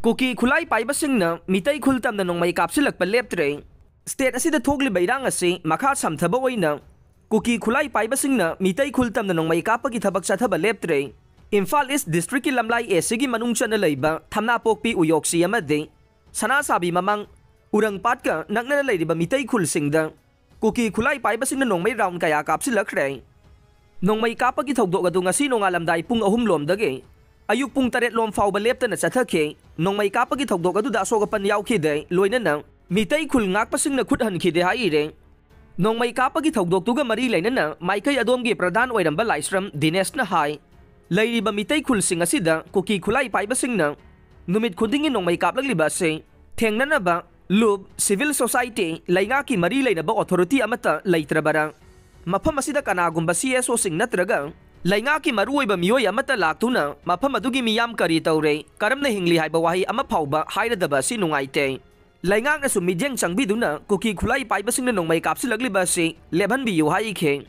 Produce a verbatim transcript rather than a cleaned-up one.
ꯀꯨꯀꯤ ꯈꯨꯠꯂꯥꯏ ꯄꯥꯏꯕꯁꯤꯡꯅ ꯃꯤꯇꯩ ꯈꯨꯜ ꯇꯝꯅ ꯅꯣꯡꯃꯩ ꯀꯥꯞꯁꯤꯜꯂꯛꯄ ꯂꯦꯞꯇ꯭ꯔꯦ꯫ ꯁ꯭ꯇꯦꯠ ꯑꯁꯤꯗ ꯊꯣꯛꯂꯤꯕ ꯏꯔꯥꯡ ꯑꯁꯤ ꯃꯈꯥ ꯁꯝꯊꯕ ꯑꯣꯏꯅ ꯀꯨꯀꯤ ꯈꯨꯠꯂꯥꯏ ꯄꯥꯏꯕꯁꯤꯡꯅ ꯃꯤꯇꯩ ꯈꯨꯜ ꯇꯝꯅ ꯅꯣꯡꯃꯩ ꯀꯥꯞꯄꯒꯤ ꯊꯕꯛ ꯆꯠꯊꯕ ꯂꯦꯞꯇ꯭ꯔꯦ꯫ ꯏꯝꯐꯥꯜ ꯏꯁ ꯗꯤꯁꯇ꯭ꯔꯤꯛꯀꯤ ꯂꯝꯂꯥꯏ ꯑꯦꯁꯤꯒꯤ ꯃꯅꯨꯡ ꯆꯟꯅ ꯂꯩꯕ ꯊꯝꯅꯥꯄꯣꯛꯄꯤ, ꯎꯌꯣꯛꯁꯤ ꯑꯃꯗꯤ ꯁꯅꯥꯁꯥꯕꯤ ꯃꯃꯥꯡ ꯎꯔꯪꯄꯥꯠꯀ ꯅꯛꯅꯅ ꯂꯩꯔꯤꯕ ꯃꯤꯇꯩ ꯈꯨꯜꯁꯤꯡꯗ ꯀꯨꯀꯤ ꯈꯨꯠꯂꯥꯏ ꯄꯥꯏꯕꯁꯤꯡꯅ ꯅꯣꯡꯃꯩ ꯔꯥꯎꯟ ꯀꯌꯥ ꯀꯥꯞꯁꯤꯜꯂꯛꯈ꯭ꯔꯦ꯫ ꯅꯣꯡꯃꯩ ꯀꯥꯞꯄꯒꯤ ꯊꯧꯗꯣꯛ ꯑꯗꯨ ꯉꯁꯤ ꯅꯣꯡꯉꯥꯜꯂꯝꯗꯥꯏ ꯄꯨꯡ ꯑꯍꯨꯝ ꯂꯣꯝꯗꯒꯤ ꯑꯌꯨꯛ ꯄꯨꯡ ꯇꯔꯦꯠ ꯂꯣꯝ ꯐꯥꯎꯕ ꯂꯦꯞꯇꯅ ꯆꯠꯊꯈꯤ꯫ ꯅꯣꯡꯃꯩ ꯀꯥꯞꯄꯒꯤ ꯊꯧꯗꯣꯛ ꯑꯗꯨꯗ ꯑꯁꯣꯛ ꯑꯄꯟ ꯌꯥꯎꯈꯤꯗꯦ, ꯂꯣꯏꯅꯅ ꯃꯤꯇꯩ ꯈꯨꯜ ꯉꯥꯛꯄꯁꯤꯡꯅ ꯈꯨꯠ ꯍꯟꯈꯤꯗꯦ ꯍꯥꯏꯔꯤ꯫ ꯅꯣꯡꯃꯩ ꯀꯥꯞꯄꯒꯤ ꯊꯧꯗꯣꯛꯇꯨꯒ ꯃꯔꯤ ꯂꯩꯅꯅ ꯃꯥꯏꯀꯩ ꯑꯗꯣꯝꯒꯤ ꯄ꯭ꯔꯙꯥꯟ ꯑꯣꯏꯔꯝꯕ ꯂꯥꯏꯁ꯭ꯔꯝ ꯗꯤꯅꯦꯁꯅ ꯍꯥꯏ, ꯂꯩꯔꯤꯕ ꯃꯤꯇꯩ ꯈꯨꯜꯁꯤꯡ ꯑꯁꯤꯗ ꯀꯨꯀꯤ ꯈꯨꯠꯂꯥꯏ ꯄꯥꯏꯕꯁꯤꯡꯅ ꯅꯨꯃꯤꯠ ꯈꯨꯗꯤꯡꯒꯤ ꯅꯣꯡꯃꯩ ꯀꯥꯞꯂꯛꯂꯤꯕ ꯑꯁꯤ ꯊꯦꯡꯅꯅꯕ ꯂꯨꯞ, ꯁꯤꯚꯤꯜ ꯁꯣꯁꯥꯏꯇꯤ, ꯂꯩꯉꯥꯛꯀꯤ ꯃꯔꯤ ꯂꯩꯅꯕ ꯑꯣꯊꯣꯔꯤꯇꯤ ꯑꯃꯠꯇ ꯂꯩꯇ꯭ꯔꯕꯔꯥ? ꯃꯐꯝ ꯑꯁꯤꯗ ꯀꯅꯥꯒꯨꯝꯕ ꯁꯤ ꯑꯦꯁ ꯑꯣꯁꯤꯡ ꯅꯠꯇ꯭ꯔꯒ ꯂꯩꯉꯥꯛꯀꯤ ꯃꯔꯨꯑꯣꯏꯕ ꯃꯤꯑꯣꯏ ꯑꯃꯠꯇ ꯂꯥꯛꯇꯨꯅ ꯃꯐꯝ ꯑꯗꯨꯒꯤ ꯃꯤꯌꯥꯝ ꯀꯔꯤ ꯇꯧꯔꯦ, ꯀꯔꯝꯅ ꯍꯤꯡꯂꯤ ꯍꯥꯏꯕ ꯋꯥꯍꯩ ꯑꯃ ꯐꯥꯎꯕ ꯍꯥꯏꯔꯗꯕ ꯑꯁꯤ ꯅꯨꯡꯉꯥꯏꯇꯦ꯫ ꯂꯩꯉꯥꯛꯅꯁꯨ ꯃꯤꯠꯌꯦꯡ ꯆꯪꯕꯤꯗꯨꯅ ꯀꯨꯀꯤ ꯈꯨꯠꯂꯥꯏ ꯄꯥꯏꯕꯁꯤꯡꯅ ꯅꯣꯡꯃꯩ ꯀꯥꯞꯁꯤꯜꯂꯛꯂꯤꯕ ꯑꯁꯤ ꯂꯦꯞꯍꯟꯕꯤꯌꯨ ꯍꯥꯏꯈꯤ꯫